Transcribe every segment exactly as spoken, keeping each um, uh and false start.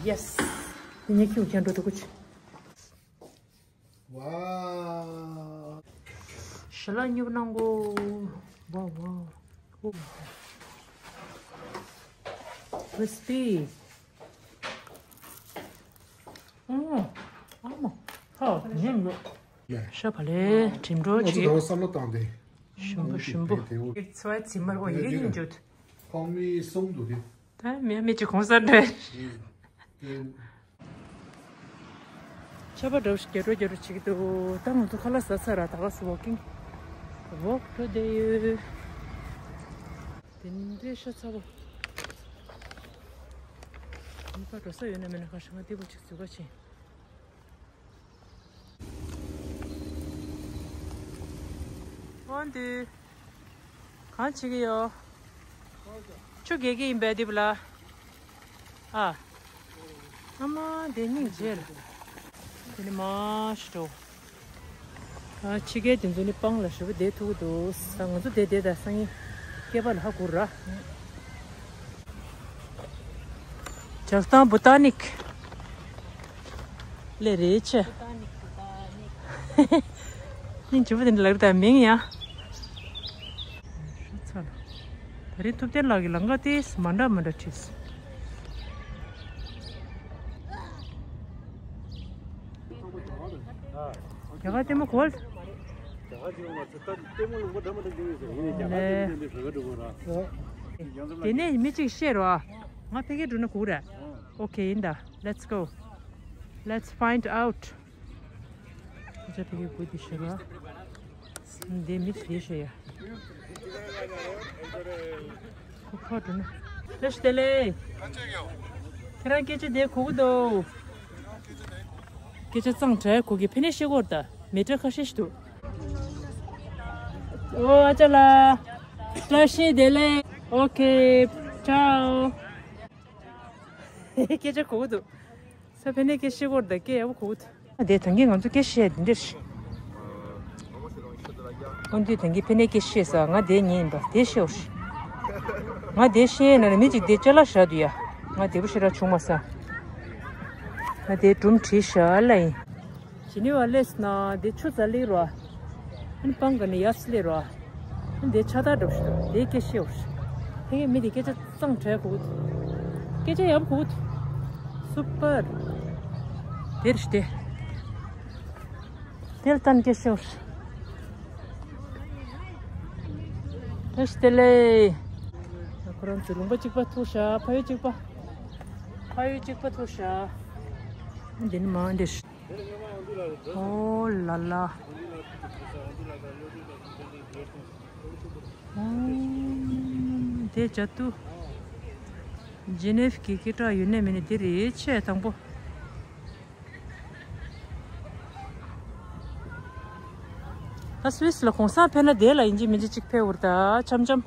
Yes. ཉེ་ཁྱིའུ་ཅན་འགྲོ་འདུག་གོ། ཝའོ། ཞལ་ལག་མཉེས་པོ་གནང་གོ། ཝའོ་ཝའོ། ཨོ། crispy། ཨོ། ཨ་མ། ཧ། ཉན་གོ། ཤ་བག་ལེབ་དྲིམ་འགྲོ་ཅིག་ང་ཚོ་ད་བསམ་བློ་བཏང་སྟེ། ཞིམ་པོ་ཞིམ་པོ། ཚོའི་ཚིམ་མར་འོ་ཡི་གེ་ཡིན་འཇོད། ཁོང་མི་གསུམ་འདུག་དེ། ད་མི་མི་གཅིག་གོང་ས་འདྲ། ཆར་པ་འདྲ་བོ་ཞིག་རྒྱག་འགྲོ་རྒྱག་འགྲོ་བྱེད་ཀྱི་འདུག་ད་ང་ཚོ་ཁ་ལག་ཟ་ཚར་ར། ད་ག་སེ་walking walk to the དེ་འདྲའི་ཤ་ཚ་པོ། ནི་པ་འགྲོ་ས་ཡོད་ན་མེད་ན་ག་ཤ་ང་བདེ་པོ་ཅིག་འཛུལ་ག་ཕྱིན། འོན་ཏེ། གང་བྱེད་ཀྱི་ཡོད། ཆུ་རྒྱག་གི་ཡིན་པས་འདི་བུ་ལ། ཨ། ཨ་མ་དེ་སྙིང་རྗེ་ལ། དེ་ནི་མ་ཤི་འགྲོ། ཨ་ཕྱི་རྒྱལ་དེ་ཚོ་ནི་སྤང་ལ་ཞེ་པོ་བསྡད་ཐུབ་ཀྱི་འདུག་ས། ང་ཚོ་བསྡད་བསྡད་ད་སང་ཉིན་སྐེད་པ་ལ་ཧ་གོ་ར། ཇག་སྟང་བུ་ཏ་ནིག་ལས་རེད་ཆེ། སྙིང་རྗེ་པོ་དེ་འདྲ་ལབ་རེད་ད་མིང་ཡང་། ཤ་ཚ་ལ། ད་རེས་ཐུབ་བསྟན་ལགས་ཀྱི་ལམ་ཁ་དེ་མ་འདྲ་མ་འདྲ་བྲིས། རྒྱ་གར་ལྟད་མོ་གོ་བ། རྒྱ་གར་ལྟད་མོ་མ་ཚད་ད་ལྟད་མོ་ལུང་པ་འདྲ་མི་འདྲ་འདུག་ཟེར། ཡིན་ནའི་རྒྱ་གར་ལྟད་མོ་འདི་བོད་པ་འགྲོ་གི་ར། དེ་ནས་མི་གཅིག་བཤད་རོགས། ང་ཕ་གིར་འགྲོ་ན་གོ་ར། ཨོ་ཁེ་ཡིན་ད། Let's go. Let's find out. ཁོ་ཚོ་ཕ་གིར་གོ་དེ་ཤོད་རོགས། འདི་མི་དེ་ཤོད་ཡ། ཁོ་ཕར་འགྲོ་ན། བཀྲ་ཤིས་བདེ་ལེགས། ཁྱེད་རང་སྐད་ཆ་དེ་གོ་གི་འདུག་སྐད་ཆ་གཙང་དྲགས་གོ་གི། ཕ་ནས་བཤད་གོ་ར་ད། མི་ཏྲ་ཁ་ཤས་ཤིག་འདུག་ཨོ་ཨ་ཅག་ལགས། བཀྲ་ཤིས་བདེ་ལེགས། ཨོ་ཁེ། ཅའོ། སྐད་ཆ་གོ་གི་འདུག་ས། ཕ་ནས་སྐད་བཤད་གོ་ར་ད། སྐད་ཡག་པོ་གོ་གི་འདུག་དེ་ད་གིན་ང་ཚོ་སྐད་བཤད་འདི་འདྲ་ཞིག་ཨོ་འདི་ད་གིན་ཕ་ནས་སྐད་བཤད་ས། ང་དེ་ཉན་ཡིན་པ་དེ་བཤད་འོ་ཤིག་ང་དེ་བཤད་ན་ནི་མི་གཅིག་དེ་ཅ་ལག་བཞག་འདུག་ཡ། ང་དེ་བུ་ཤི་ར་བྱུང་མ་ས། ང་དེ་སྒྲུང་བྲིས་བཞག་ལ་ཡིན། ཇི་ནི་ཝ་སླེབས་ན་དེ་ཆུ་རྩ་སླེབས་རོ། ཨ་ནི་སྤང་ག་ནས་ཡར་སླེབས་རོ། ཨ་ནི་དེ་ཕྱག་རྟགས་འགྲོ་ཞིག་འདུག་དེ་སྐད་བཤད་འོ་ཤིག་དེ་གའི་མི་དེ་སྐད་ཆ་གཙང་དྲགས་གོ་གི་འདུག་སྐད་ཆ་ཡག་པོ་གོ་གི་འདུག་སུ་པར། དེར་ཤི་དེ། དེར་ལྟ་ནས་སྐད་བཤད་འོ་ཤིག་བཀྲ་ཤིས་བདེ་ལེགས། ཁོ་རང་ཚོ་ལུང་པ་གཅིག་པ་ཐུག་ཤག་ཕ་ཡུལ་གཅིག་པ། ཕ་ཡུལ་གཅིག་པ་ཐུག་ཤག་འདི་ནི་མ་འདྲེ། ཨོ་ལ་ལ། ཨོ། དེ་ཇ་ཏུ། ཇི་ནེབ་ཀྱི་སྐད་གྲགས་ཡོད་ནས་མེད་ནས་དེ་རེད་ཆེ་དང་པོ། ད་སུད་སི་ལ་གོང་ས་ཕེབས་ན་དེ་ལ་ཡིན་གཅིག་མིན་གཅིག་ཅིག་ཕེབས་འུར་ད་འཆམ་འཆམ།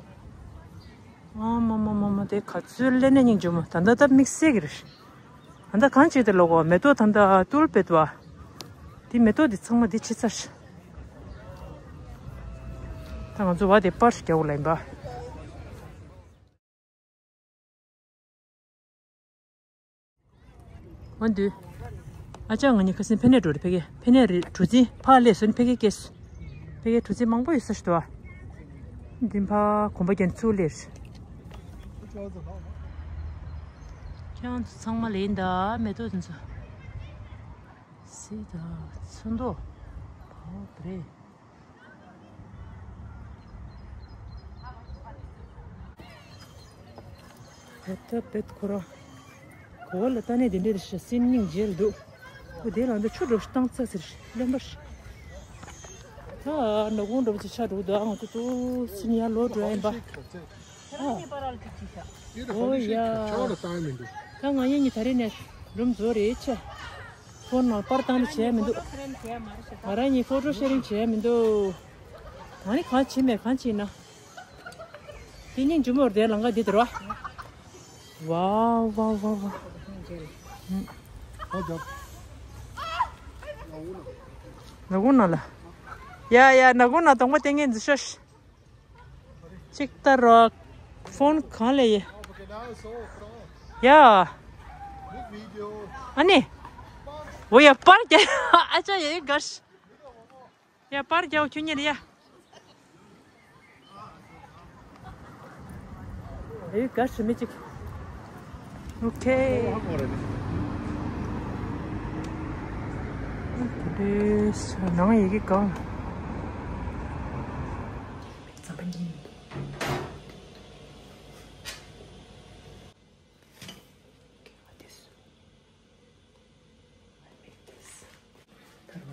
ཨ་མ་མ་མ་མ། དེ་ག་ཚོད་ལེན་ནས་སྙིང་རྗེ་མོ། ད་ལྟ་ད་དམིགས་བསལ་གྱི་རེད། ད་ལྟ་གང་བྱེད་དེ་ལོག་གོ་མེ་ཏོག་ད་ལྟ་ཏུལ་པེད་བ། དེ་མེ་ཏོག་དེ་ཚང་མ་དེ་ཕྱི་ཚར། ད་ང་ཚོ་བ་དེ་པར་ཞིག་རྒྱག་དགོས་ལ་ཡིན་པ། འོན་ཏེ། ཨ་ཅག་ང་གཉིས་ཁ་སང་ཕ་ནས་འགྲོ་རེད་ཕ་གི། ཕ་ནས་རེད་གྲུ་གཟིངས་ཕར་སླེབས་སོང་ནི་ཕ་གི་སྐྱེས་སོང་། ཕ་གི་གྲུ་གཟིངས་མང་པོ་ཡོད་ས་ཞིག་འདུག་ཨ། འདི་ཕར་གོམ་པ་རྒྱག་ནས་ཚུར་སླེབས། ཁྱེད་རང་ཚོ་ཚང་མ་ལ་ཡིན་ད་མེ་ཏོག་དེ་ཚོ། སི་ད་ཚོན་མདོག་ཨོ་བྲེ། ད་ལྟ་བེད་ཁོ་ར། གོ་བ་ལ་ལྟ་ནས་དེ་འདྲའི་རེ་ཞིག་སེམས་སྙིང་རྗེ་ལ་འདུག་ཁོ་དེ་ལ་འདི་ཆུ་འགྲོ་བཏང་ཚ་ཟེར་གླེན་པར། ད་ནག་ཁུང་འགྲོ་བ་ཅིག་ཆགས་འགྲོ་གི་འདུག་ཨ་ང་ཚོ་ཏུ་སི་ནི་ཡར་ལོག་འགྲོ་ཡ་ཡིན་པ། ཨོ་ཡ། ད་ང་གཉིས་གཉིས་ད་རེས་ནས་རུམ་རྫོགས་རེད་ཆེ། ཕོན་ནང་པར་བཏང་རེ་བྱས་མི་འདུག་ང་རང་གཉིས་ཕོ་ཊོ་ཤེ་རིང་བྱས་མི་འདུག་ད་ནི་གང་བྱེད་མེད་གང་བྱེད་ན། དེ་སྙིང་རྗེ་མོ་རེད་དེ་ལང་ཀ་འདི་དེ་རོ། ཝའོ་ཝའོ་ཝའོ་ཝའོ། ལ་ཁུང་ནང་ལ། ཡ་ཡ་ལ་ཁུང་ནང་དང་པོ་བསྟན་མཁན་འདི་ཤོ་ཤ། གཅིག་ལྟ་རོགས། ཕོན་གང་ལས་ཡེ། ཡ། ཨ་ནི། འོ་ཡ་པར་རྒྱག་ཨ་ཅག་ཡ་ཡི་གར། ཡ་པར་རྒྱག་ཁྱོད་ཉིད་ཡ། ཡ་ཡི་གར་ཞུ་མི་ཅིག་ཨོ་ཁེ། དེ་ནང་ཡི་གེ་གང་། རྩམ་པ་གཉིས་མི་འདུག་ཐར་བ།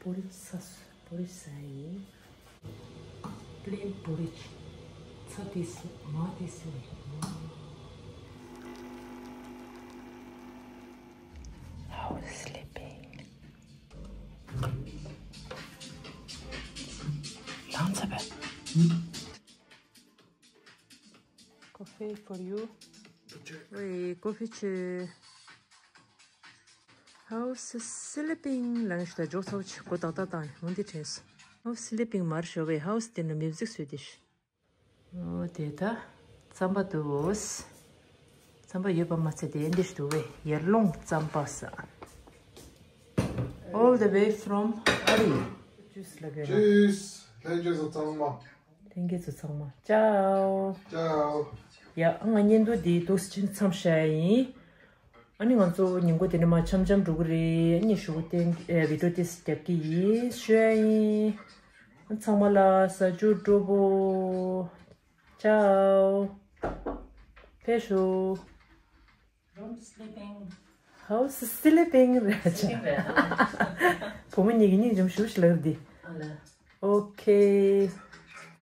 པོ་རི་ཅི་ས་སུ། པོ་རི་ཅི་ས་ཡིན། པླེན་པོ་རི་ཅི། ཚྭ་ཏི་སི་མ་ཏི་སི་ནི། How is sleeping? ལངས་ཚར་བས། Coffee for you. ཝེ་ཀོ་ཕི་ཆུ། How's sleeping? ལ་ངས་ཞུ་ད་འཇོག་ཚོགས་ཆུ་གོ་ཏག་ཏག་དང་མུ་འདི་དྲན་སོང་། How's sleeping? མར་ཞོ་བས། How's the music? སུས་དེ་ཤ། ཨོ་དེ་ད། རྩམ་པ་འདུག་རྩམ་པ་ཡོད་པ་མ་ཚད་དེ་འདི་ཞུ་བས་ཡར་ཀླུང་རྩམ་པ་ས། All the way from ཨ་རི། ཇུས་ལ་གས། ཇུས། ལྷན་རྒྱས་ཚོ་ཚང་མ། ལྷན་རྒྱས་ཚོ་ཚང་མ། ཅའོ། ཅའོ། ཡ། ང་བརྙན་ཐུང་འདི་ཏོག་ཙམ་མཚམས་བཞག་ཡིན། ཨ་ནི་ང་ཚོ་ཉིན་གུང་དེ་ནས་མར་འཆམ་འཆམ་འགྲོ་གི་རེད། ཨ་ནི་ཞུ་བོ་བསྟན་ཨེ་བི་ཌིའོ་ཏོག་ཙམ་རྒྱབ་ཀྱི་ཡིན། ཞུ་ཡ་ཡིན། ཚང་མ་ལ་ཟ་ཆོག་འགྲོ་བོ། ཅའོ། ཕེབས་ཤོག Room sleeping. How's sleeping? རེད་ཅ། Sleeping རེད། བུ་མོ་གཉིས་ཀྱི་སྙིང་རྗེ་མོ་ཞེ་པོ་ཞིག་ལབ་འདི། ཨ་ལ། Okay.